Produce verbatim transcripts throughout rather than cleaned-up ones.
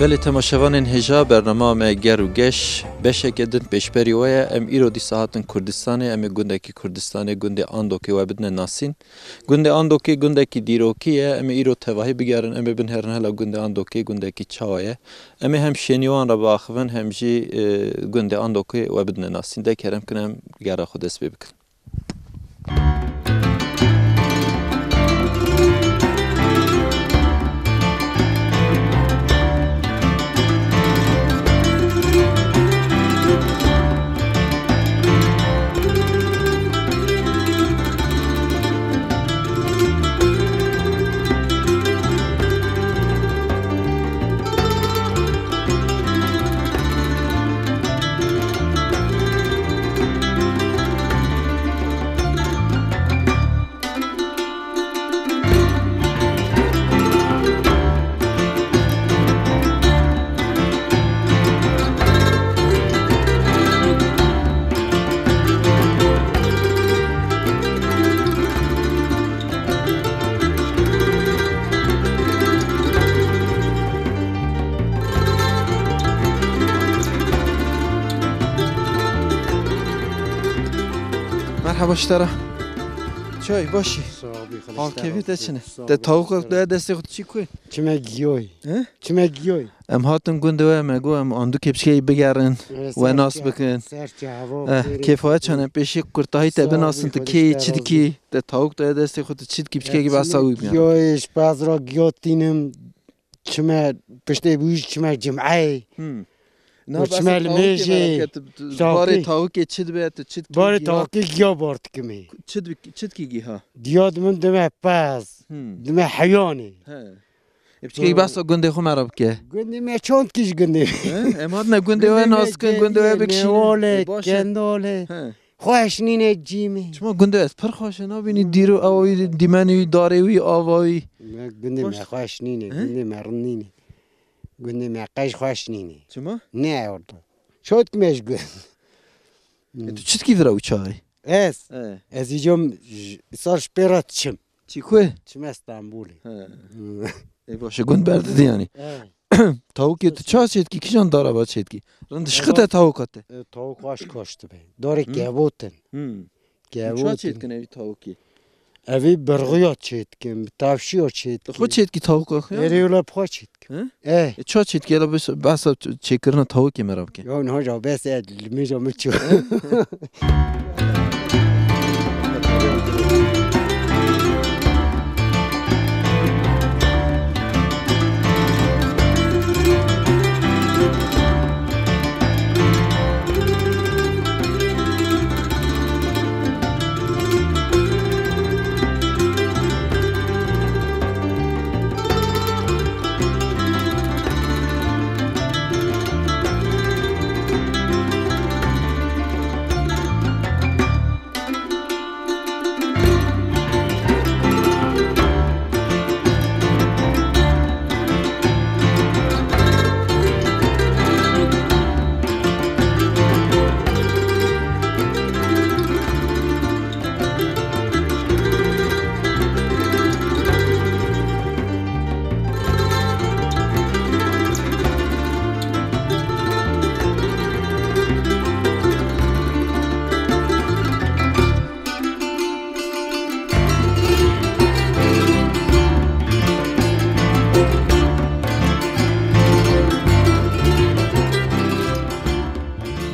Belê temaşevanên hêja, bernama me Ger û Geş beşeke din pêşberî we ye. Em îro dîsa hatin Kurdistanê, em ê gundekî Kurdistanê, gundê Andokê we bidine nasîn. Gundê Andokê gundekî dîrokî ye, em ê îro tevahî bigerin, em ê binherin hela gundê Andokê gundekî çawa ye. Em ê hem şênî wan re biaxivin, hem jî, e, gundê Andokê we bidine nasîn. De kerem kin em gera xwe dest pê bikin. Merhaba ji te re. Çay, başî? Sağ ol, bir Hal keyfê te çi ne? Sağ ol. Te tavûka tu destê xwe, tu çi kuyê? Çime giyoy. He? Çime giyoy. Em hatin gundê we, me got em Andokê piçkekî bigerin, we nas bikin. Ser çava. Eh, kêfa we çane, pêşî kurtahî te binasin, tu kê yî, çi dikî? Te tavûk daye destê xwe, tu çi dikî, piçkekî behsa wî bîne. Giyoy, ji pez re giyo tînim, çime piştê wî çime cimeyê. Hmm. Niha çime li mêjê. Barê tavûkê çi dibe, tu çi dikî? Barê tavûkê giya bar dikimê. Çi dikî giha? Giya di min dime pez, hmm, dime heyanê. He. Ê, piçkekî behsa gundê xwe me re bike. Gundê me çand kî ji gundê. He? Em hatine gundê we nas bikin, gundê we bikişînin. Newale, Kendale. He. Xweş nîne cîmê. Çima gundê ez pir xweş e, nabînî dîro ew wî dîmenê wî, darê wî, ava wî. Me gundê me xweş nîne, he? Gundê me rind nîne. Gundê me qey xweş nîne. Çima? Ne orada. Çand kî me ji gund. E, tu çi dikî vira û çayê? Ez? He. Ez îcom j-, sal ji pê re diçim. Çi ku? Çime Stenbolê. He. Ê baş e, gund berdidî yanî. He. Tavûkê tu ça çêdikî, kîjan dara ba çêdikî? Rind dişqite tavûka te. E, tavûk xweş kaş dibe. Darê kevot in. Hmm. Kevot in. Ça çêdikin evî tavûkê? Evî birxiya çêdikin, bi tavşiya çêdikin. Xwe çêdikî tavûka xwe ya? Erê wila bi xwe çêdikin. He? Eh. E, ça çêdikî, hele bes-, behsa ç-, çêkirina tavûkê me re bike. Ya niha ja bes e, li min ja min çû.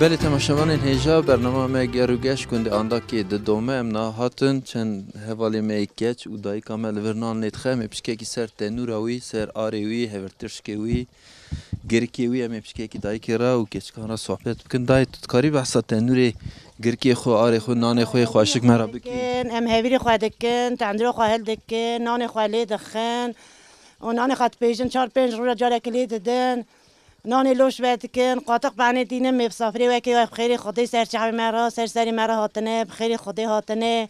Belê temaşevanên hêja, bernama me Ger û Geş gundê Andakê didome. Em niha hatin çend hevalê me yê keç û dayika me li vir nan lê dixe. Em ê piçkekî ser tenûra wî, ser arê wî, hevirtirşikê wî, girikê wî, em ê piçkekî dayikê re û keçikan re sohbet bikin. Dayê, tu dikarî behsa tenûrê, girikê xwe, arê xwe, nanê xwe yê xweşik me re bikî? Em hevirî xwe dikin, tendûra xwe hildikin, nanê xwe lê dixin û nanê xwe dipêjin, çar pênc roja carekê lê didin. Nanê loş vedikin, qatiq benê tînin, mêvsafirê wekî we bi xêrê Xwedê ser çavê me re, ser serê me re hatine, bi xêrê Xwedê hatine.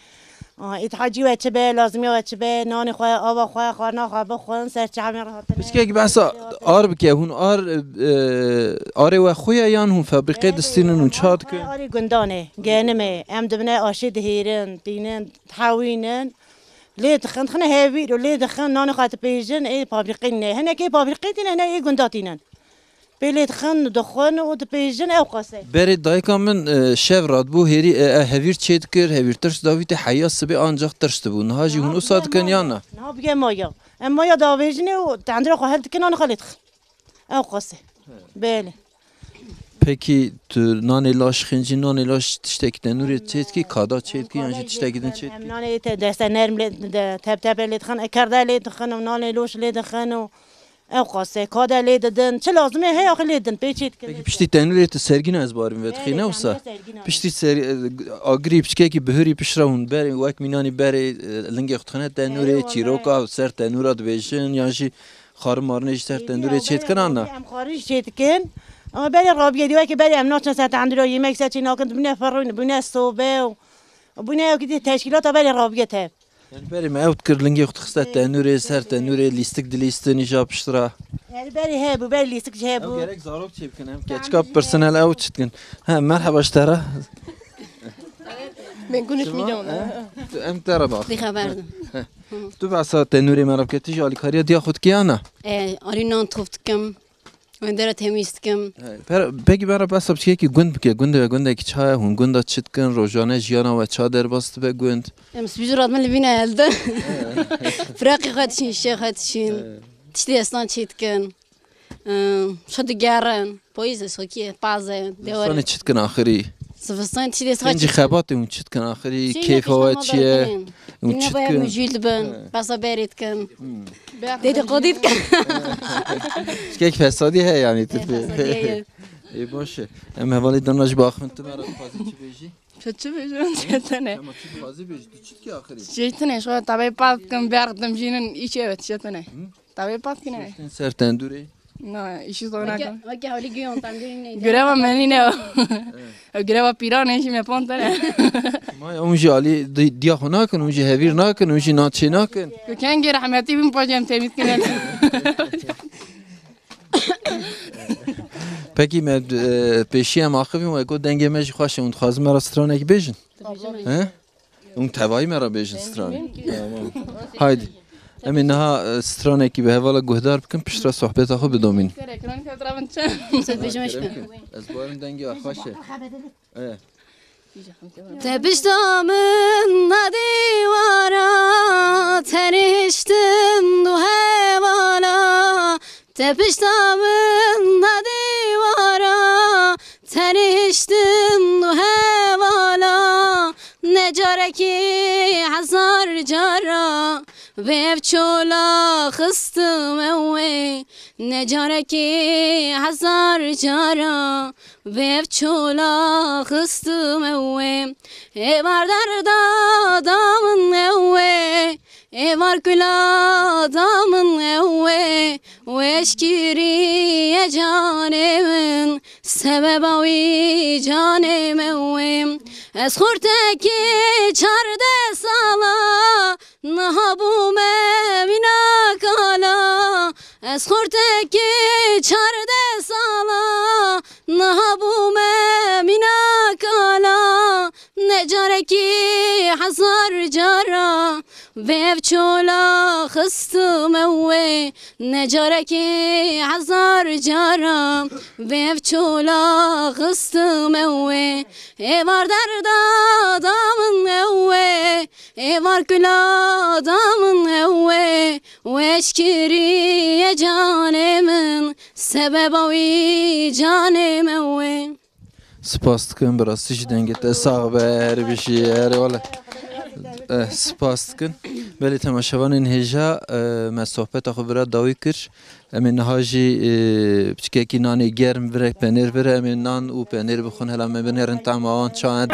Ah, îtihacî we çi be, lazimiya we çi be, nanê xwe, ava xwe, xwarina xwe bixwin, ser çavê me re hatine. Piçkek behsa ar bike, hûn ar, e, arê we xwe ye yan hûn febrîqê distînin û ça dikin? Arê gundan e, genim e, em dibine aşê dihêrin, tînin, dihewînin. Lê dixin, dixine hevîr û lê dixin, nanê xwe dipêjin, ê fabrîqê ne. Hinekê fabrîqê tînin, hinek ê gunda tînin. Pê lê dixin, dixwin û dipêjin, ew qas e. Berê dayika min, e, şev radibû hêrî, e, e, hevîr çêdikir, hevîr tirs davîtê, heya sibê ancax tirs dibû. Niha jî hûn wisa dikin yan na? Niha bûye maya. Em maya davêjinê û tendira xwe hevdikin, aniha lê dixin. Ew qas e. Belê. Pekî tu nanê laş, xêncî nanê laş tiştekî tenûrê çêdikî, kada çêdikî yan jî tiştekî din çêdikî? Em nanê te deste nerm lê, de, tep tepe lê dixin, e, kerde lê dixin û nanê loş lê dixin û ew qas e, kade lê didin. Çi lazim e, heye axir lê didin, pê çêdikin. Pekî piştî tenûrê tu sergîna ez barim vedixî, ne wisa? Piştî ser, e, agirî piçkekî bihurî piştre hûn berê, wek mînanî berê, e, lingê xwe dixine tenûrê, çîroka ser tenûra dibêjin, yan jî Xwarin marinê ji ser tendûrê çêdikin an na? Em xwarin jî çêdikin. Ama berê rabiyê dî wekî berê em naçin ser tendûra yemek ser çê nakin, dibûne ferrûn, dibûne sobe û bûne ew kî teşkîlata berê rabiyê tev. Yani berê me ew dikir lingê xwe dixiste tenûrê, ser tenûrê lîstik dilîstin îja piştre. Yani berê hebû, berê lîstik jî hebû. Ew gerek zarok çêbikin, em keçika personel ew çi dikin. He, merheba ji te re. Ben konuşmayacağım. Şima, he? Tu, em te re bax. Bêxeber dim. He. Tu behsa tenûrê me re bike, tu jî alîkariya diya xwe dikî ya na? E, alî nan tof dikim. Wendera temîz dikim. He, per-, pekî me re behsa piçekî gund bike. Gund ve gundekî çaye hûn gunda çi dikin? Rojane jiyana we ça derbas dibe gund? Em sibî jû radibin li vîne elde. Firaqê xwe dişîn, şişê xwe dişîn. He. Tiştê destan çê dikin. Em, xwe digerin. Poyîz e, sokî ye, paz e, dewar e. Zivistanê çi dikin axirî? Zivistan çi dê Hêncî xebatê hûn çi dikin axirî? Kêfa we çi ye? Hûn çi dikin? Jîl dibin, besa berê dikin. Dedîqodî dikin. Çikek fesadî heye yanî tu. Fesadî heye. Ê baş e. Em hevalê dana ji baxin tu me re dixwazî çi bêjî? Çi, çi bêjim? Çi tune? Ama çi dixwazî bêjî? Tu çi dikî axirî? Çi tune? Şu tabê pak dikim, berx dim jînin, îşê evet, çi tune? Hı? Tabê pat kine. Şiştin ser tendûrê. Na, îşî zor nakim. Weke, weke halî giyon tendûrê neydi? Greva menî ne o. Greva pîran e, jî me pon tene. Ma ya hûn jî alî di-, diya xwe nakin, hûn jî hevîr nakin, hûn jî naçê nakin. Ku kengê rehmetî bin pacem temîz kine. Pekî me, e, pêşî em axivîn we got dengê me jî xweş e, hûn dixwazin me re stranekî bêjin? He? Hûn tevayî me re bêjin stran. Tamam. Haydi. Em ê niha, e, stranekî bi hevala guhdar bikin, piştre sohbeta xwe bidomînin. Kerem kin. Ez barim dengê xweş e. E. Te pişta min na dîwara, teniştin du hevala. Te pişta min da dîwara, teniştin du hevala. Ne carekî hezar cara, vê ev çola xistim ew ê. Ne carekî hezar cara, vê ev çola xistim ew ê. Êvar derda da min ew ê. Êvar kula da min ew ê, û eşkiriye canê min, sebeba wî canê me wê. Ez xortekê çardeh sala, niha bûme mînak ala. Ez xortekê çardeh sala, niha bûme mînak ala. Ne carekî hezar cara, vê ev çola xistim ew ê. Ne carekî hezar cara, vê ev çola xistim ew ê. Êvar derda da min ew ê, êvar kula da min ew ê. Û eşkiriye canê min, sebeba wî canê me wê. Spas dikim, bi rastî jî dengê te sax be, her bijî, her wele. Eh, spas dikin. Belê temaşevanên hêja, eh, me sohbeta xwe vira dawî kir. Em ê niha jî, eh, piçkekî nanê germ vire, penêr vire, em ê nan û penêr bixwin, hela me binêrin tahma wan çawa.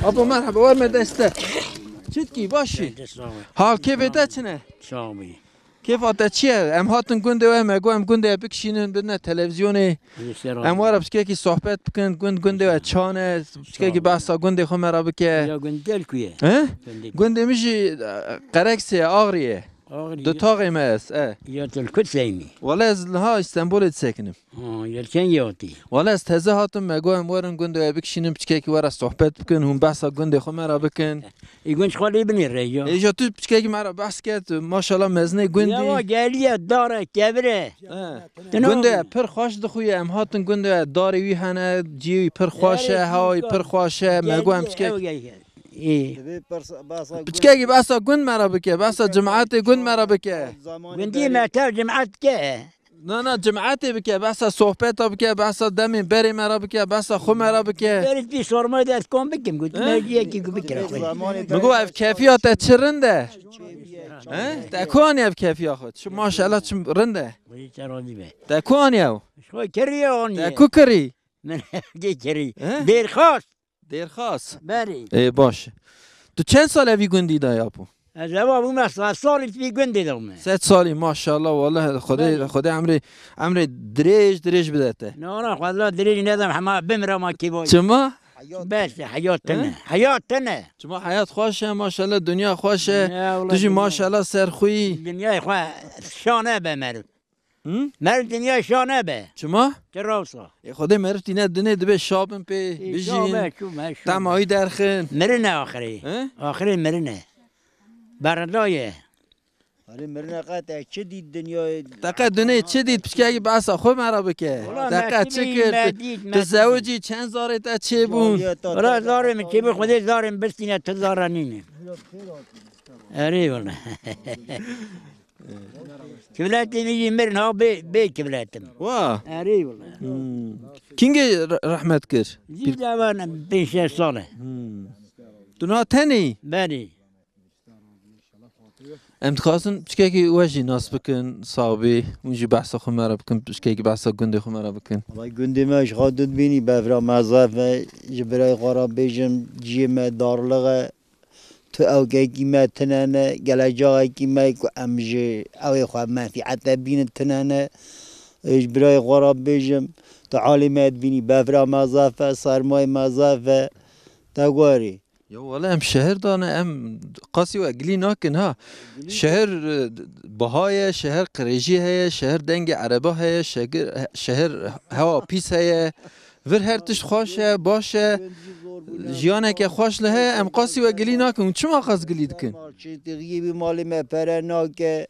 Apo merhaba, wer me deste. Çitkî, başî? Sağ ol. Hal kêfê te çi ne? Sağ ol. Kêfa te çi ye? Em hatin gundê we, me got em gundê we bikişînin, bidine televîzyonê. Em were piçkekî sohbet bikin, gund gundê we çan e, piçkekî behsa gundê xwe me re bike. Ya gund gel ku ye? He? Gundê min jî, e, Qereksê ye, Axrî ye. Axrî. Du taxê me ez, e. Ya tu li ku disekinî? Wele ez niha Îstenbolê disekinim. Ha, ya li kengî hatî? Wele ez teze hatim, me got em werin gundê we bikişînin, piçkekî were sohbet bikin, hûn behsa gundê xwe me re bikin. Ê gund xwe lê binêre ya. Ê, îja tu piçkekî me re behs ket, maşallah mezinê gundî. Ya wa geliye, dare, kevire. He. Gundê pir xweş dixuye, em hatin gundê we, darê wî hene, ciyê wî pir xweş e, hewayî pir xweş e, me got em piçkek. Ê. Piçkekî behsa gund me re bike, behsa cimatê gund me re bike. Gundî me tev cimat ke. Na, na, cimetê bike, behsa sohbeta bike, behsa demên berê me re bike, behsa xwe me re bike. Berê tu sormayê de ez kom bikim, got, he? Merciyekî ku bikire xwe. Min got, ev kefiya te çi rind e? He? Te ku anî ev kefiya xwe? Çi maşallah çi rind e? Wî te razî be. Te ku anî ew? Xwe kirî anî. Te ku kirî? Min kirî. He? Dêrxas. Dêrxas. Berî. Ê, baş. Tu çend sal e vî gundî de ya, apo? Ez eva bûme sed salî vî gundî de bûme. Sed salî, maşallah, wele Xwedê, berî, Xwedê emrê, emrê dirêj, dirêj bide te. Na, na, Xwedê dirêj nede, hema bimre ma kî boy. Çima? Bes, heyat tine. He? Heyat tine. Çima heyat xweş e, maşallah, dinya xweş e. Ne, wele. Tu jî dinya, maşallah ser xwe yî. Dinyayê xwe şane be meriv. Hı? Meriv dinya şane be. Çima? Ti rawsa. Ê, Xwedê meriv tîne dinê dibe şabin pê, ê, bijîn. Şabe, çûme, şûme. Temahî derxin. Mirine axirê. He? Axirê mirine. Berdaye. Erê mirine qet e çi dît dinyayê? Te qet dinê çi dît, piçkekî behsa xwe me re bike. Wala te qet çi kir? Tu zewicî, çend zarê te çêbûn? Wala zarê min çêbû, Xwedê zarê min bistîne, tu zara nîne. Erê wala. Kivletê min jî mirin ha bê, bê kivletim. Wa. Erê wala. Hmm. Kîngê re-, rehmet kir? Zî devan pênc şeş sal e. Hmm. Tu niha tenê yî? Berî. Em dixwazin piçkekî we jî nas bikin, sax bî. Hûn jî behsa xwe me re bikin, piçkekî behsa gundê xwe me re bikin. Vay gundê me ji xwe dibînî bevra me zaf e. Ji birayê xwe re bêjim, ciyê me darlix e. Tu ewkekî me tune ne, geleceğekî me ku em ji ewê xwe menfîete bînin tune ne. Ê, ji birayê xwe re bêjim, tu alî me dibînî, bevra me zaf e, sermayê me zaf e. Te gorî. Ya wele em şehir dane, em qasî we gilî nakin ha. Gilî. Şehir, e, biha ye, şehir qirêjî heye, şehir dengê ereba heye, şegir-, şehir hewa pîs heye. Vir her tişt xweş e, baş e. Jiyaneke xweş li heye, em qasî we gilî nakin. Hûn çima qas gilî dikin? Çêtiriyê wî malê me pere nake.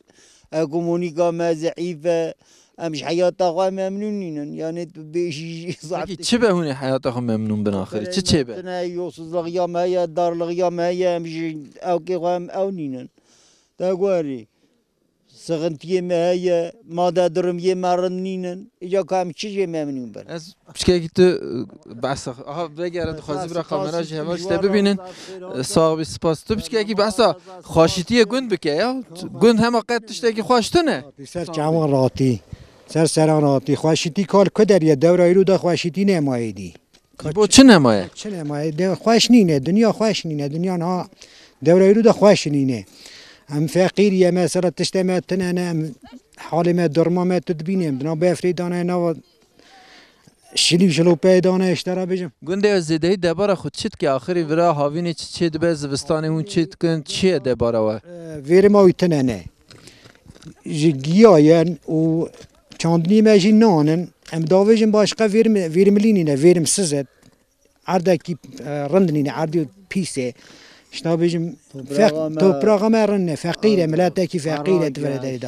Ekonomîka me zeîf e. Em ji heyata xwe memnûn nînin. Yanî tu bêjî jî zaf. Peki çi be hûn ê heyata xwe memnûn bin axirî? Çi çê be? Tune yolsuzluğa me heye, darlığa me heye, em ji ewkê xwe em ew nînin. Te gorî. Sıkıntiyê me heye, made durumiyê me rind nînin. Îca ka em çi jê memnûn bin? Ez piçkekî tu, e, behsa, aha, vegere dixwazî bira kamera jî heval ji te bibînin. E, sax bî, spas. Tu piçkekî behsa xweşîtiyê gund bike ya. Gund hema qet tiştekî xweş tune. Ser çawan ratî, ser seran ratî. Xweşîtî kal ku derye, dewra îro de xweşîtî nemaye dî. Ji bo çi nemaye? Çi nemaye? De xweş nîne, dinya xweş nîne, dinya niha dewra îro de xweş nîne. Em feqîr ye, mesela tiştê me tune ne, em halê me, durma me tu dibînê, em di nav befrê dane, nava şilî û şilopeyê dane, ji te re bêjim. Gundê ez zêdeyî debara xwe çi dike, axirî vira havînê çi çê dibe, zivistanê hûn çê dikin, çi ye debara we? Vêrima wî tune ne. Ji giyayen û çandinî me jî nan in. Em davêjin başqa vêrim-, vêrimilî nîne, vêrimsiz e. Erdekî, e, rind nîne, erdî pîs e. Ji te bêjim, topraxa me rind e, feqîr e, miletekî feqîr e, tu vere derê de.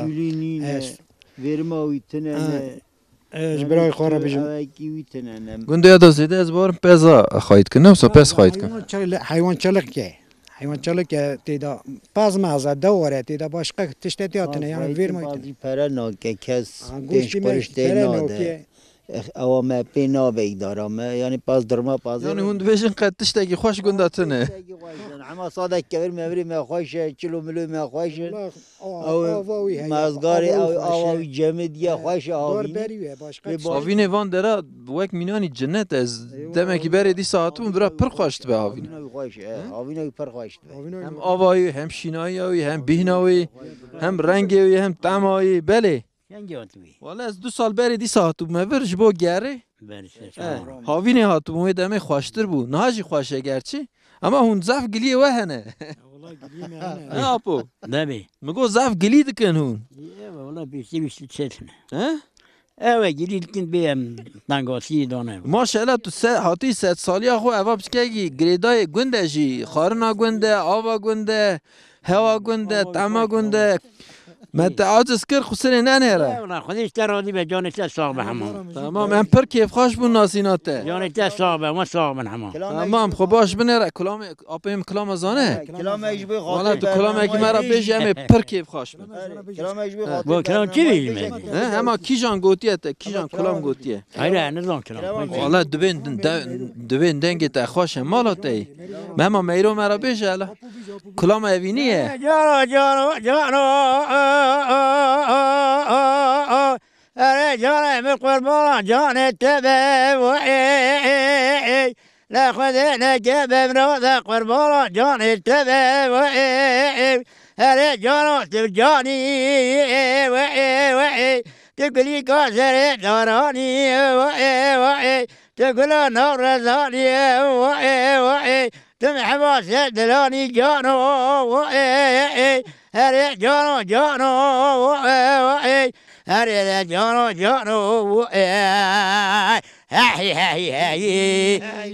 Vêrima wî tune ne. E, ji birayê xwe re bijim. Gundê ya da zêde ez barim peza xwayî dikin, ne wisa pez xwayî dikin. Heywan çalı-, heywan çalık ke. Heywan çalık ke tê de pez meza, dewar e, tê de başqa tişte tê hatine, yani vermayî tine. Pere nake, kes pênc kuruş tê nade. Ex-, ewa me pê nabe îdara me, yanî paz dirma pazê. Yanî hûn dibêjin qet tiştekî xweş gunda tune. Tiştekî xweş tune. Hema sadek kevir mevirê me xweş e, çilo milê me xweş e. Wela, a-, Ew ava wî heye, mazgarê ava wî ew xweş ava e. Wî cemid ye, He, xweş e, dar avînê. Berî wî ye, başqa Lê tişt. Avînê van dera wek mînanî cinnet e. Ez Eyvallah. Demekî berê dîsa hatibûm, vira pir xweş dibe avînê. Avîna wî xweş e, Hı? Avîna wî pir xweş dibe. Avîna wî Hem ava wî, hem şînayiya wî, hem bîhna wî, hem rengê wî, hem tema wî. Belê. Kengî hatibî? Wala ez du sal berê dîsa hatibûme vir ji bo gerê. Berê ser Eh, çawa? Havînê hatibûm, wê demê xweştir bû. Niha jî xweş e gerçî. Ama hûn zaf giliyê we hene. Wala giliyê me hene. Ne apo? Demê. Mi got zaf gilî dikin hûn. Ye, wala pêşî wî çetine. He? Ew e gilî dikin bê em tengasî dane. Maşallah tu se, hatî sed saliya xwe eva piçkekî girêdayê gund e jî. Xarina gund e, ava gund e. Hewa gund e, tema gund e. Me te aciz kir, xusirê nenêre. Eyvallah, Xwedê ji te razî be, canê te sax be hema. Tamam, em pir kêfxweş bûn nasîna te. Canê te sax be, hema sax bin hema. Tamam, xwe baş binêre, kilamê, apê min kilama zane. Kilame ji bo Wala xatir tu be, kilamekî me re bêjî, em ê pir kêfxweş bin. Erê, kilame ji bo He. xatir Bo be, kilam me çi bêjî me? He, hema kîjan gotiye te, kîjan kilam gotiye? Hayır, ne zaman kilam? Kilam Wala dibên de, dibên dengê te xweş e, mala te yî. Me hema meyro me re bêje hele. Kilam evînî ye. Cano, cano, cano. Erê canê min qurbana canê te be, wey. Ne Xwedê neke be min de qurbana canê te be, wey. Erê cano tu canî, wey, wey. Tu gulîka serê daranî, wey, wey. Tu gula nav rezanî, wey, wey. Tu miheba ser dilanî cano, wey. Erê cano, cano, wey, wey. Erê de cano, cano, wey. Hey, hey,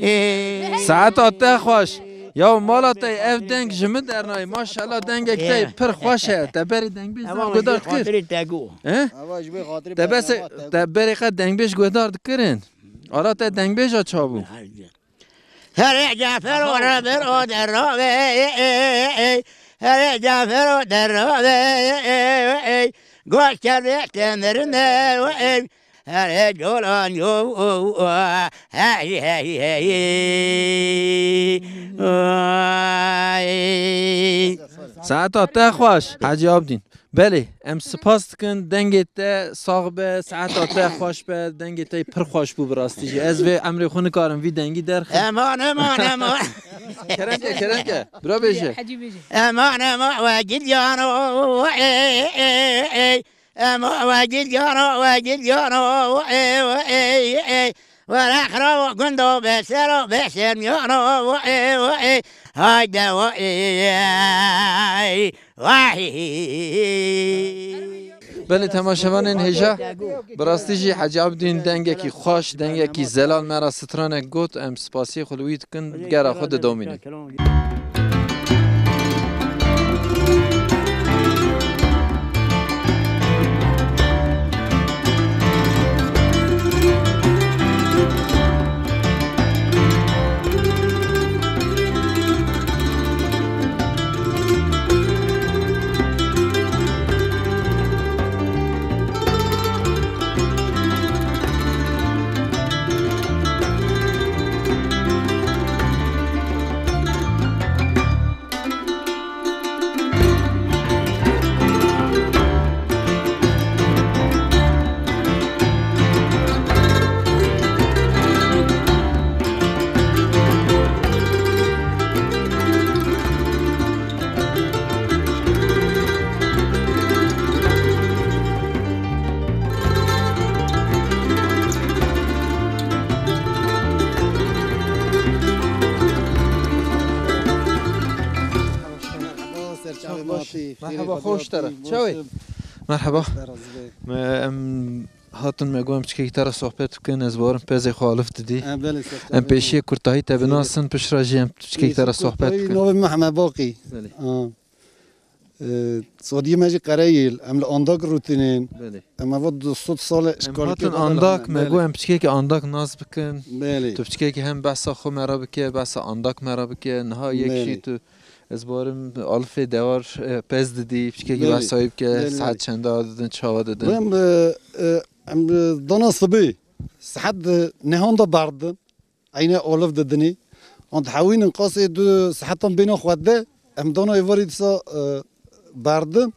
hey. Saeta te xweş. Ya mala te ev deng ji min dernayê. Maşallah dengek te pir xweş e. Te berê dengbêj zaf guhdar dikir. Xatirê te got. He? Ava ji bo xatirê Te bese, bernameya te te berê qe dengbêj guhdar dikirin. Ara te dengbêja çabû. Herê Cafero re bir o derave, herê Cafero derave, goş kerdê te mirine, herê colan yo, hey, hey, hey, ay. Saeta te xweş, Hacı Abdin. Belê, em spas dikin, dengê te sax be, saeta te xweş be, dengê te pir xweş bû bi rastî jî. Ez vê emrê xwe nikarim vî dengî derxim. Eman, eman, eman. Kerem ke, kerem ke. Bira bêje. Hecî bêje. Eman, eman, we gidiyano, ey, ey, ey. Eman, we gidiyano, we gidiyano, ey, ey, ey. Were xirabo gundo be sero be şermiyano, ey, ey. Hayde, ey, ey. Vay! Belê temaşevanên hêja, bi rastî jî Hecî Abdîn dengekî xweş, dengekî zelal me re stranek got, em spasiyê xwe li wî dikin, gera xwe didomînin. Merhaba, serçavê me hatî. Merhaba, xweş te re. Çawe? Merhaba. Me, em hatin me got em piçkekî te re sohbet bikin, ez bawerim pezê xwe alif didî. Em pêşiyê kurtahî te binasin, piştre jî em piçkekî te re sohbet bikin. Navê min Mehmet Baqî. Belê. Ha. E, Sadiyê me jî Qereyîl, em li Andak rûtinên. Belê. Em eva du sed sal e. Em hatin Andak, me got em piçkekî Andak nas bikin. Belê. Tu piçkekî hem behsa xwe me re bike, behsa Andak me re bike. Niha yek jî tu, ez bawerim alifê dewar, e, pez didî, piçkekî behsa wî bike, saet çenda didin, çawa didin. Em, e, e, em, e, dana sibê. Sihet di nehan de berdin. Eyne oliv didinê. An dihewînin qasê du sihetan bêna xwe de. Em dana êvarî disa, e, berdin.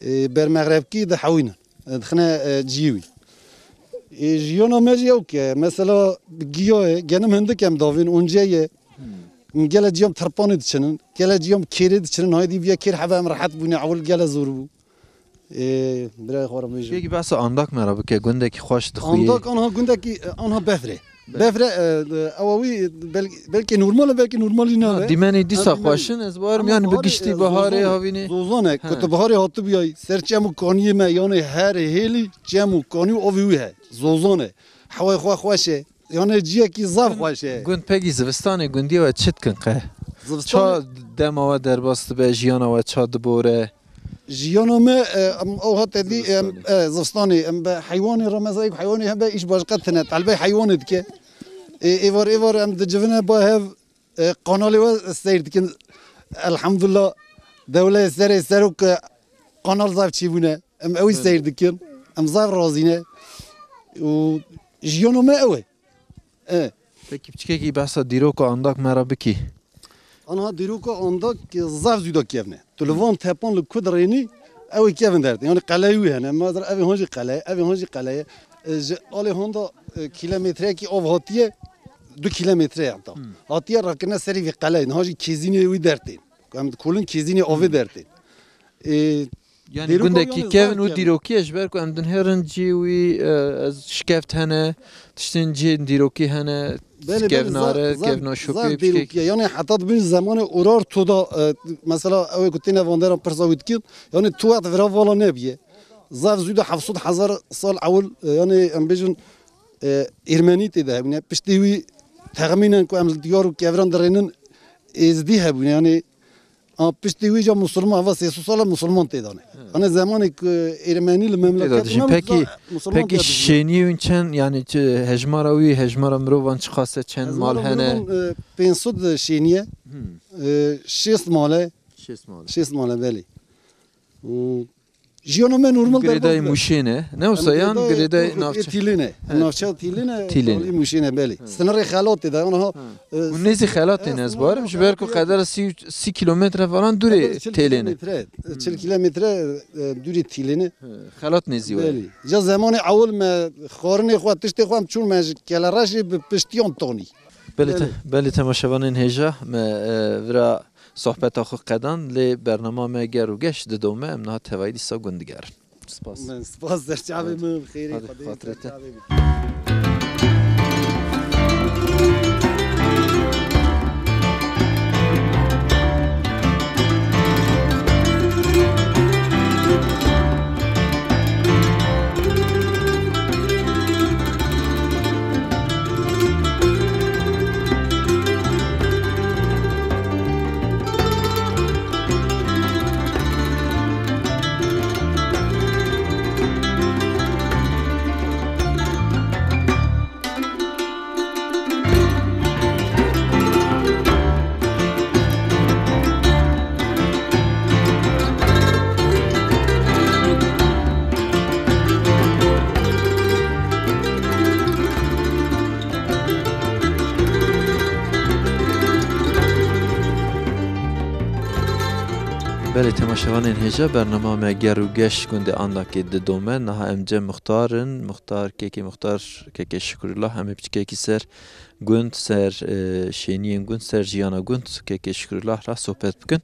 E, bermexrebkî dihewînin. E, dixine, e, ciyê wî. E, jiyana me jî ew ke, mesela bi giya ye, genim hindik em davên, once ye. Em gele ciyam tirpanê diçinin, gele ciyam kêrê diçinin, haydi viya kêr heve em rehet bûne, ewil gele zor bû. Ê, birayê xwe re bêjim. Peki behsa Andak me re bike, gundekî xweş dixuyê. Andak anha gundekî, anha befre. Befre, e, e, ewa wî bel-, belkî normal e, belkî normal jî nabe. Dîmenê dîsa xweş in, ez bawerim, yani bi giştî baharê havînê. Zozan e, ku tu baharê hatibûyayî, ser çem û kaniyê me, yani her hêlî çem û kanî û avê wî he. Zozan e. Hewayê xwe xweş e. Yani ciyekî zaf xweş e. Gund pekî zivistanê gundiyê we çi dikin qe? Zivistanê. Ça dema we derbas dibe, jiyana we ça dibore? Jiyana me, e, em, ew hate dî, em, zivistanê, e, zivistanê, em bi heywanê re, mesela, heywanê hebe îş başqa tine, telbey heywanê dike. E, êvar, êvar em dicivine ba hev, e, kanalê we seyr dikin. Elhamdulillah, dewleyê serê serok, e, kanal zaf çêbûne. Em ewî seyr dikin. Em zaf razî ne. Û jiyana me ew e. E. Pekî piçkekî behsa dîroka Andak me re bikî. Anha dîroka Andak zaf zûda kevne. Tu li van tepan li ku dirênî, ew ê kevin dertê. Yani qeleyê wî hene. Mesela ev ê han jî qele ye, ev ê han jî qele ye. E, ji alê han da, e, kilometreyekî av hatiye, du kilometre heta. Hatiye rakirine serî vî qeleyê. Niha jî kêzînê wî dertên. Em dikolin kêzînê avê dertên. E, Yani gundekî kevn û dîrokî ye, ji ber ku em dinhêrin cî wî, e, ez şikeft hene, tiştên cihên dîrokî hene, kevnare, kevna şopê, dîrokî ye. Yani heta dibin zemanê Urartu da, e, mesela ew ê ku têne vanderan pirsa wî dikin, yani tu wext vira vala nebiye. Zaf zû de heft sed hezar sal ewil, e, yani em bêjin, e, Ermenî tê de hebûne. Piştî wî texmînen ku em li diyar û kevran dirênin, Êzdî hebûne. Yani A, piştî wî ca Musulman, eva sê sed sal e Musulman tê de ne. He. Hani zemanê ku Ermenî li memleket dijî. Pekî, pekî şêniyê wî çend, yani çi, hejmara wî, hejmara mirovan çiqas e, çend mal hene? Mirovan, e, pênc sed şêniye. Hmm. E, şêst mal e. Şêst mal e. Şêst mal e, belê. Û Jiyana me normal derbas be. Girêdayî Mûşê ne? Ne wisa yan girêdayî navçe? Tîlê ne. He. Navçeya Tîlê ne, Tîlê ne. Alî Mûşê ne, belê. He. Sinirê Xelatê de, anaha, e, hûn nêzî Xelatê ne, ez bawerim, ji ber ku qedera sî, sî kilometre falan dûrê Têlê ne. Çil kilometre, e, çil kilometre, e, dûrê Tîlê ne. He, Xelat nêzî we. Belê. Ja zemanê ewil me xwarinê xwe, tiştê xwe em çûn me ji Kelereşê bi piştiyan tonî. Belê te-, belê temaşevanên hêja me, e, vira sohbeta xwe qedan, lê bernama me ger û geş didome, em niha tevayî dîsa gund digerin. Spas. Min spas, serçavê min, xêrê Xwedê, serçavê min. Belê temaşevanên hêja, bernama me Ger û Geş gundê Andakê didome. Niha em cem muxtar in. Muxtar, kekê muxtar, kekê Şukrullah, em ê piçkekî ser gund, ser, e, şêniyên gund, ser jiyana gund, kekê Şukrullah re sohbet bikin.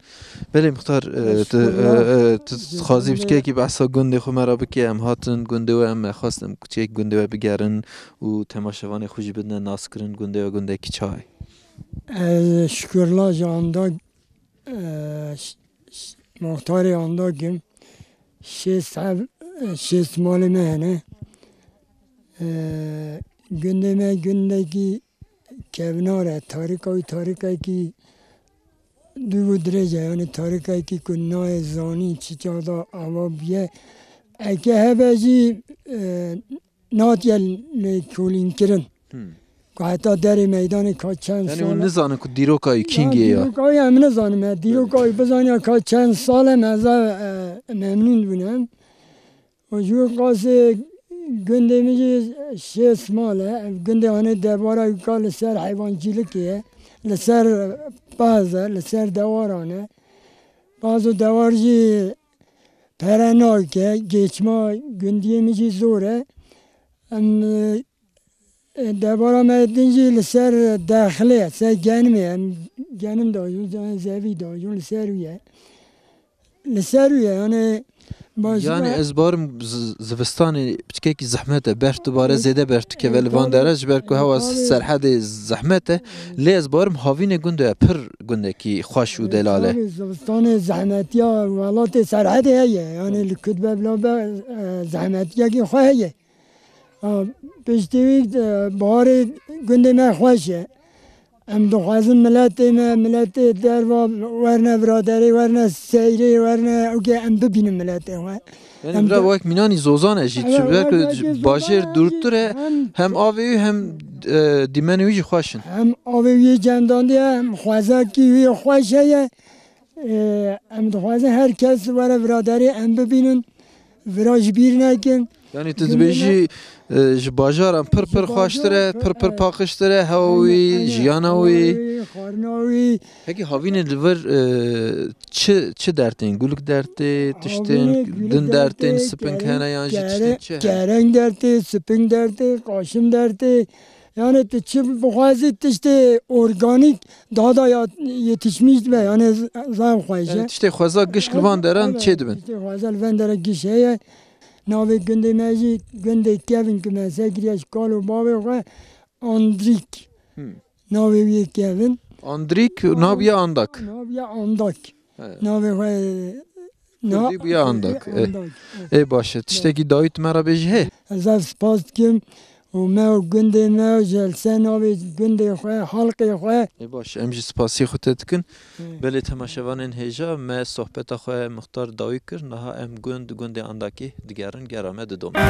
Belê muxtar, e, tu, e, e, tu dixwazî piçkekî behsa gundê xwe me re bikê, em hatin gundê we, em xwestin piçkekî gundê we bigerin û temaşevanê xwe jî bidine naskirin gundê we gundekî çawa ye? Ez Şukrullah ji Andak, e, ş-, ş-, muxtarê Andak im. Şêst heb, e, şêst malê me hene. E, gundê me gundekî kevnar e, tarîka wî tarîkekî dûr û dirêj e, yani tarîkekî ku nayê zanîn çi çax de ava bûye. Eke hebe jî, e, natiye lêkolînkirin. Hmm. Ku heta derê meydanê ka çend sal e. Yani hûn nizanin ku dîroka wî kîngê ya? Dîroka wî em nizanin, me dîroka wî bizaniya ka çend sal e, me zaf, e, memnûn bûne. Û ji wî qasê Gundê min jî şêst mal e. Ev gundê, hanê, debara wî ka li ser heywancîlikê ye. Li ser paz e, li ser dewaran e. Paz û dewar jî pere nake, geçma gundiyê min jî zor e. Em, e, debara me din jî li ser dexlê, ser genimê, em genim dajûn, zevî dajûn, li ser wî ye. Li ser wî ye, yani, baş Yani me- ez barim z-, zivistanê piçkekî zehmet e, berf dibare, Evet. zêde berf dikeve Evet, li van tabii. dere, ji ber ku Evet, hewa tabii. serhedê zehmet e. Lê ez barim havînê gundê ye, pir gundekî xweş û Evet, delal e. tabii, zivistanê zehmetiya welatê serhedê heye, yani li kutbe bila be, e, zehmetiyekî xwe heye. Ha, piştî wî, e, baharê gundê me xweş e. Em dixwazin miletê me, miletê derva werne viraderê, werne seyrê, werne ûkê em bibînin miletê xwe. Yani Em bira de- wek mînanî zozan e jî, Evet, ji ber ku wek ji wek bajêr zozan e dûrtir e, jî hem hem avê wî hem, e, dîmenê wî jî xweş in. Hem avê wî cendandiye, hem xwezakî wî xweş heye. Ee, em dixwazin her kes were viraderê em bibînin, vira ji bîr nekin. Yani tu Gundê me- dibêjî, e, ji bajaran pir Ji pir xweştir e, bajar pir pir pir, e, paqijtir e, hewa aynen, wî, aynen. jiyana Hewa wî. wî, xwarina wî. Peki havînê li vir, e, çi, çi dertên? Guluk dertê, tiştên, Havînê guluk din dertên, dertê, siping kereng, hene yan jî tiştên kereng, çi hene? Kereng dertê, siping dertê, qaşim dertê. Yani tu çi bixwazî tiştê organîk daha da ya-, yetişmiş be, yani z-, zaf xweş e. Yani tiştê xweza gişk li van deran Evet, çê dibin. Tiştê xweza li van dera giş heye. Navê gundê me jî gundê kevin ku me ser kiriye ji kal û bavê xwe Andrîk. Hmm. Navê wî ye kevin. Andrîk, nav ya Andak. Nav ya Andak. He. Navê xwe Na- Kurdî bûye Andak. Andak, E, evet. Ê baş e. Tiştekî dawî tu me re bêjî hê? Ez ev spas dikim û me û gundê me ji li ser navê gundê xwe, halkê xwe. Ê baş, em jî spasî xwe te dikin. Hı. Belê temaşevanên hêja, me sohbeta xwe muxtar dawî kir. Niha em gund, gundê Andakê digerin, gera me didomin.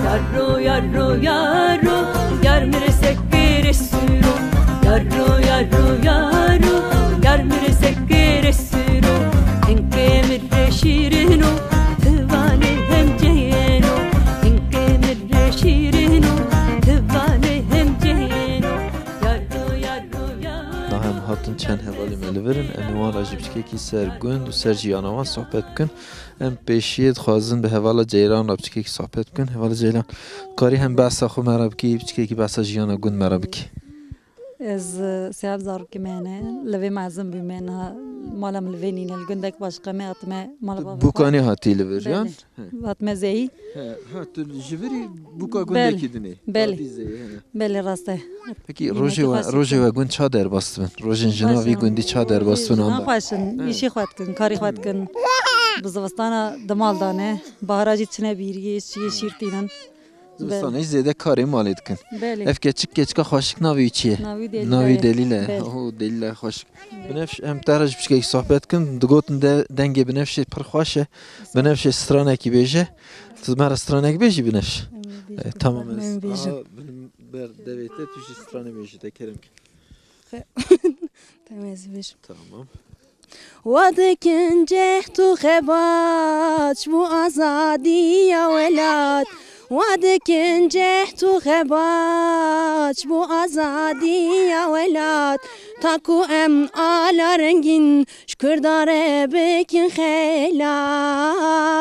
Yarro, yarro, yarro, yar mirsek biri suro. Yarro, yarro, yarro, yar mirsek biri suro. Hinkê mirre şîrino, tivalê hem ceyeno. Hinkê mirre şîrino, tivalê hem ceyeno. Yarro, yarro, yarro. Niha em hatin çend hevalê me li vir in. Em ê wan re jî piçkekî ser gund û ser jiyana wan sohbet bikin. Em pêşiyê dixwazin bi hevala Ceyran re piçkekî sohbet bikin. Hevala Ceyran, karî hem behsa xwe me re bikî, piçkekî behsa jiyana gund me re bikî. Ez, e, siyab zarokê me hene, li vê mezin bûme, niha mala min li vê nîne, li gundek başqa me hatime mala bavê xwe. Bûkanê hatî li vir, yan? Belê. He. Hatime zeyî. He, ha, tu ji virî bûka Belê. gundekî dinê. Belê. Hatî zeyî, he. Belê, rast e. Pekî Yemekî rojê we, xweş rojê dikin. we gund ça derbas dibin? Rojên jina Xweş vî in. gundî ça derbas dibin Jina anda? xweş in, He. îşî xwe dikin, karî xwe dikin. Bi zivistana di mal dane, bahara jî çine bîriyê, şiyê şîr tînin. Zivistan Belê. jî zêde karê malê dikin. Belê. Ev keçik keçika xweşik navê wî çi ye? Navî Delîle Navî ye. Delîle. Belê. Ho, Delîle xweşik. Belê. Binefş, em te re ji piçkekî sohbet dikin. Digotin de dengê Binefşê pir xweş e. Binefşê stranekî bêje. Tu me re stranek bêjî Binefş. Em ê bêjin. E, tamam, ez Em bêjin. aha bin ber devê te, tu jî stranê bêjî, te kerem kir. Tamam, ez bêjim. Tamam. Wa dikin cehd û xebat ji bo azadiya welat. Wa dikin cehd û xebat ji bo azadiya welat. Ta ku em ala rengîn ji Kurda re bikin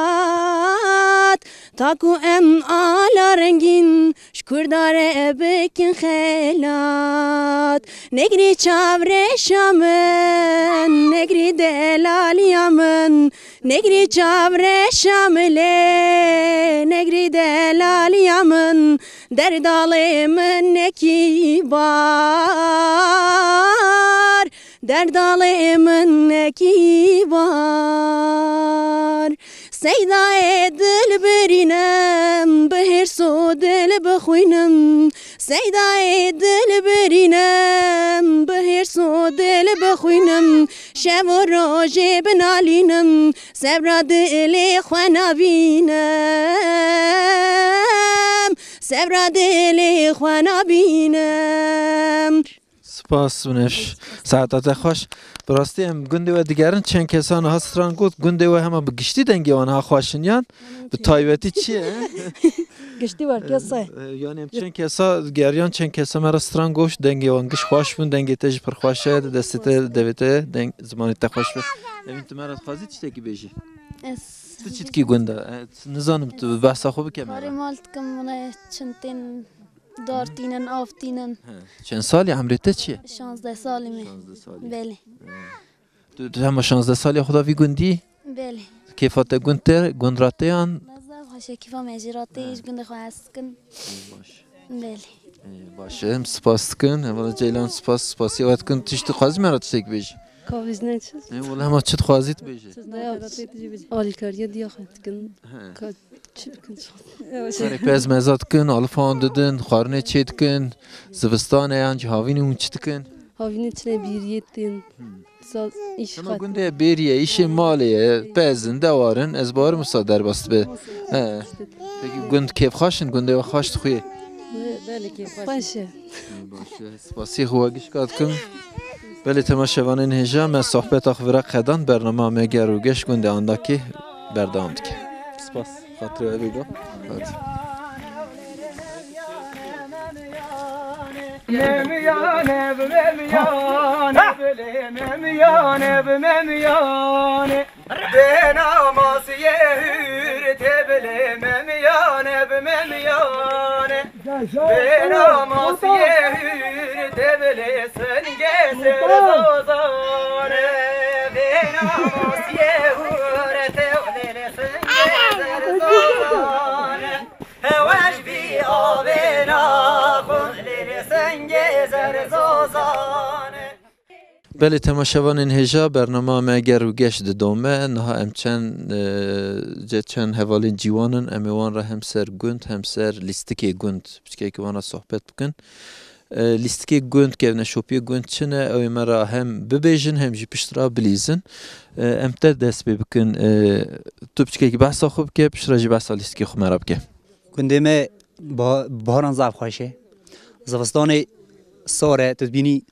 xelat. Ta ku em ala rengîn ji Kurda re bikin xelat. Negrî çavreşa min, negrî delaliya min, negrî çavreşa min lê, negrî delaliya min, derdalê min nekî bar. Derdalê min nekî var. Seydayê dil birînim, bi hêrs û dil bixwînim. Seydayê dil birînim, bi hêrs û dil bixwînim. Şev û rojê binalînim, sebra dilê xwe nabînim. Sebra dilê xwe nabînim. Spas, Binevş. Saeta te xweş. Bi rastî em gundê we digerin, çend kesa niha stran got, gundê we hema bi giştî dengê wan ha xweş in yan? Bi taybetî çi ye? Giştî werke se. E, yani em çend kesa geriyan, çend kesa me re stran got, dengê wan giş xweş bûn, dengê te jî pir xweş e, destê te, devê te, deng, zimanê te xweş be. Evîn, tu me re dixwazî tiştekî bêjî? Ez Tu çi dikî gunda? E, nizanim, tu behsa xwe bike me re. Karê mal dikim, wina çintên Dar tînin, av tînin. He. Çend salî, emrê te çi ye? Şazdeh salî me. Şazdeh salî. Belê. He. Tu, tu hema şazdeh salî xwe da vî gundî? Belê. Kêfa te gund te, gund ra tê yan? Me zaf xweş e, kêfa me jî ra tê, He. ji gundê xwe hez dikin. Ê, baş. Belê. Ê, baş e, em spas dikin. Hevala Ceylan, spas, spasiya we dikin. Tişt dixwazî me re tiştek bêjî? Kavîz ne çi? Ê, wele hema çi dixwazî tu bêjî? Çi ne? Alîkariya diya xwe dikin. He. Ka-, Çi bikin? Serê pez meza dikin, alifa wan didin, xwarinê çê dikin, zivistan e yan jî havînê hûn çi dikin? Havînê çine bêriyê tên. Hmm. Sa-, îş Hema xat- gundê bêrî ye, îşê malê ye, pez in, dewar in, ez bawerim wisa derbas dibe. He. Pekî gund kêfxweş in, gundê we xweş dixuye? Belê kêfxweş. Xweş e. Baş e, spasî xwe gişka dikim. Belê temaşevanên hêja, me sohbeta xwe vira qedan, bernama me Ger û Geş gundê Andakê berdewam dike. Spas. Xatirê we bêga. Hadi. Memiyane, memiyane, bile memiyane, memiyane. Bêna masiyê hûr tê bilê memiyane, bi memiyane. Bêna masiyê hûr tê bilê singê serzozane. Bêna masiyê hûr tê bilê singê serzozane. Heweş bî avê naxwe lê singê serzozane. Belê temaşevanên hêja, bernama me Ger û Geş didome. Niha em çend, e, ce çend hevalên ciwan in, em ê wan re hem ser gund, hem ser lîstikê gund, piçkekî wan re sohbet bikin. E, lîstikê gund, kevneşopiyê gund çi ne, ew ê me re hem bibêjin, hem jî pişt re bilîzin. E, em te dest pê bikin. E, tu piçkekî behsa xwe bike, pişt re jî behsa lîstikê xwe me re bike. Gundê me ba-, baharan zaf xweş e. Zivistanê sar e, tu dibînî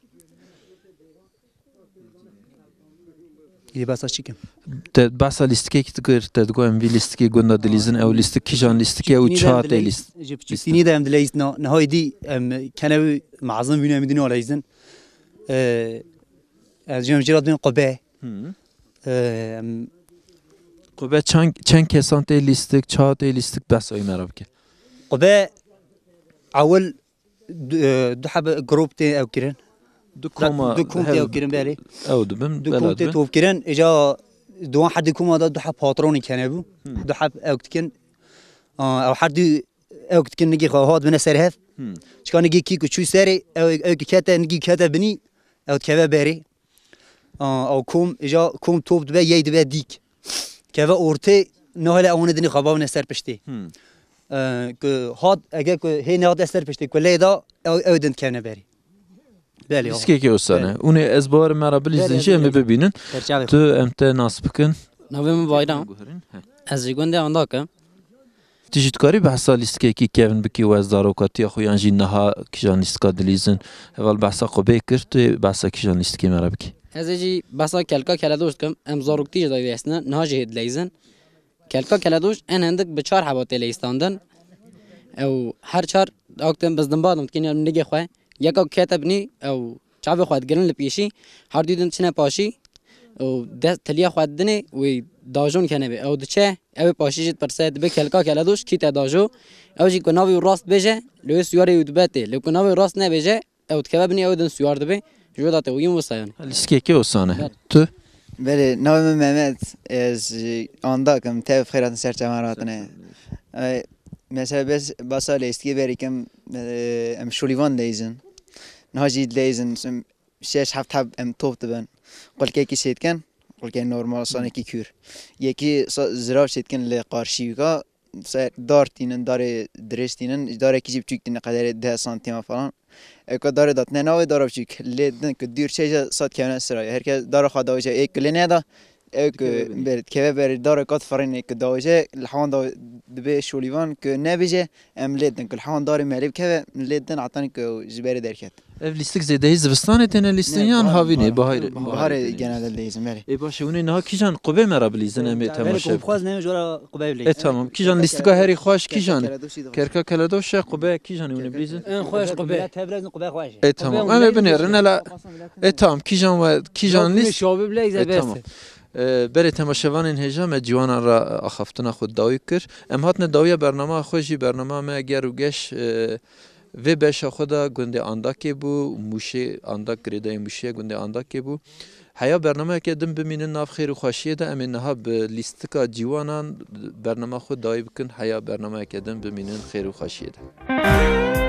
Yê behsa çi kim? Te behsa lîstikekî tu kir, te digot em vî lîstikê gunda dilîzin, ew lîstik kîjan lîstik e û çiha tê lîst-, Ji piçûktînî de em dileyîzin, niha êdî em kenevî mezin bûne em dî naleyîzin. Ee, ez jî em jê re dibên qube. Hı. Ee, em Qube çend, çend kesan tê lîstik, çiha tê lîstik, behsa wî me re bike. Qube ewil Du, e, du heb grûp tê ew kirin. Du koma, du kom tê ew kirin, belê. Ew dibin, du kom tê top kirin. Îca di wan her du koma de du heb patronî kenebû. Hmm. Du heb ew dikin. A, ew her du ew dikin nigî xwe hat bine ser hev. Hmm. Çika nigî kî ku çû serê, ew, ew kete, nigî kete binî, ew dikeve berê. A, ew kom, îca kom top dibe, yey dibe dîk. Keve ortê, nahêle ew hûnê dinê xwe bavne ser piştê. Hmm. E, ku hat, ege ku hê nehat ser piştê, ku lê da, ew, ew din dikevne berê. Belê, Lîstikekê wisa ne. Belê. Hûnê ez bawerim me re bilîzin jî em ê bibînin. Tu em te nas bikin. Navê min Bayram. Guherin, he. Ez ji gundê Andak im. Tu jî dikarî behsa lîstikekî kevn bikî û ez zarokatiya xwe yan jî niha kîjan lîstika dilîzin? Heval behsa qubê kir, tu yê behsa kîjan lîstikê me re bikî? Ez ê jî behsa kelka keledoş dikim. Em zaroktî jî dileyîzin, niha jî hê dileyîzin. Kelka keledoş en hindik bi çar heba tê leyîstandin. Ew her çar aktin bizdinbadin dikin ya nigê xwe. Yeka kete binî ew çavê xwe digirin li pêşî. Her dû din çine paşî. Û dest tiliya xwe didinê wê dajon kenebê. Ew diçe, ew ê paşî jî dipirse, dibê kelka keledoş, kî te dajo? Ew jî ku navê wî rast bêje, li wê siyarê wî dibe tê. Lê ku navê wî rast nebêje, ew dikeve binê, ew din siyar dibe. Ji wê de te wî wisa yani. Lîstikekê wisa ne. Evet. Tu? Belê, navê min Mehmet. Ez, e, Andak im, tev xêr hatin ser çavan hatine. E, mesela bes, basa lîstikê berî kim, e, em şolîvan dileyîzin. Niha jî dileyîzin, şeş heft heb em top dibin. Qulkekî çêdikin, qulkê normal sanekî kûr. Yekî sa-, zirav çêdikin li qarşî wî ka, ser dar tînin, darê dirêj tînin, darekî jî biçûk tînin, qederê deh santîma falan. Ewka darê datine navê dara biçûk. Lê din ku dûr çêje sat kevne sira. Herkes dara xwe dawêje, ê ku lê neda, ew ku ber dikeve berê dara kat firînê ku dawêje, li hewan da dibê şolîvan ku nebêje, em lê din ku li hewan darê merê bikeve, lê din hetanî ku ji berê derket. Ev lîstik zêdehî zivistanê têne lîstin Ne, yan bahar, havînê, bahar. Baharê, Baharê baharê têne genelde lîstin. Lêzim, berê. Ê baş e, hûnê niha kîjan qubê me re bilîzin em ê Berê temaşe ku bikin. Xwaz ne jora qubê bilîzin. E tamam, kîjan lîstika herî xweş kîjan? Kerka Keledoşî de. Kerka Keledoş e, qubê kîjan hûnê bilîzin? En xweş qubê. Tevlez qubê xweş. E tamam, Qubê em ê leyzin binêrin işte. Hele. E tamam, kîjan we kîjan Yok, lîst? Şobi bile E tamam. E, berê temaşevanên hêja me ciwanan re axaftina xwe dawî kir. Em hatine dawiya bernama xwe jî, bernama me ger û geş, e, Vê beşa xwe de gundê Andakê bû, Mûşê Andak, girêdayê Mûşê gundê Andakê bû. Heya bernameyeke din bimînin nav xêr û xweşiyê de, em ê niha bi lîstika ciwanan bernama xwe dawî bikin. Heya bernameyeke din bimînin xêr û xweşiyê de.